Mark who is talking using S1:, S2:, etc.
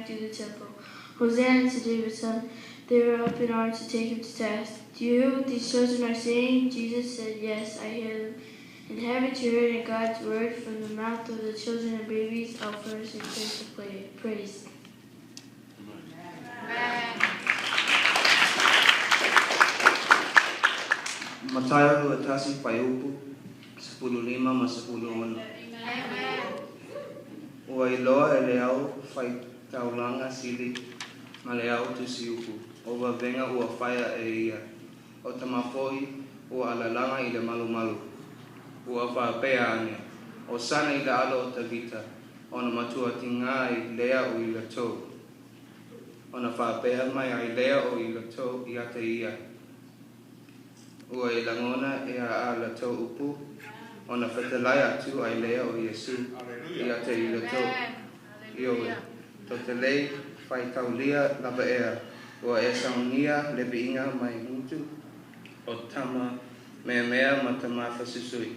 S1: back to the temple. Hosanna to David's son. They were up in arms to take him to task. Do you hear what these children are saying? Jesus said, Yes, I hear them. And haven't you heard in God's word from the mouth of the children and babies, I'll furnish a place of praise.
S2: Mataio 21 fuaiupu 15 ma 16. Ua iloa e le au faitaulaga sili ma le au tusi upu, o vavega ua faia e ia, o tama foi ua alalaga i le malumalu. Ua faapea ane, Osana i le alo o Tavita, ona matua tigā ai lea o i latou. Ona faapea mai ai lea o i latou ia te ia, Ua e lagona ea a latou upu? Ona fetalai atu ai lea o Iesu ia te i latou, Ioe, totelei faitaulia lava ea, ua e saunia le viiga mai gutu o tama meamea ma tama fasusui.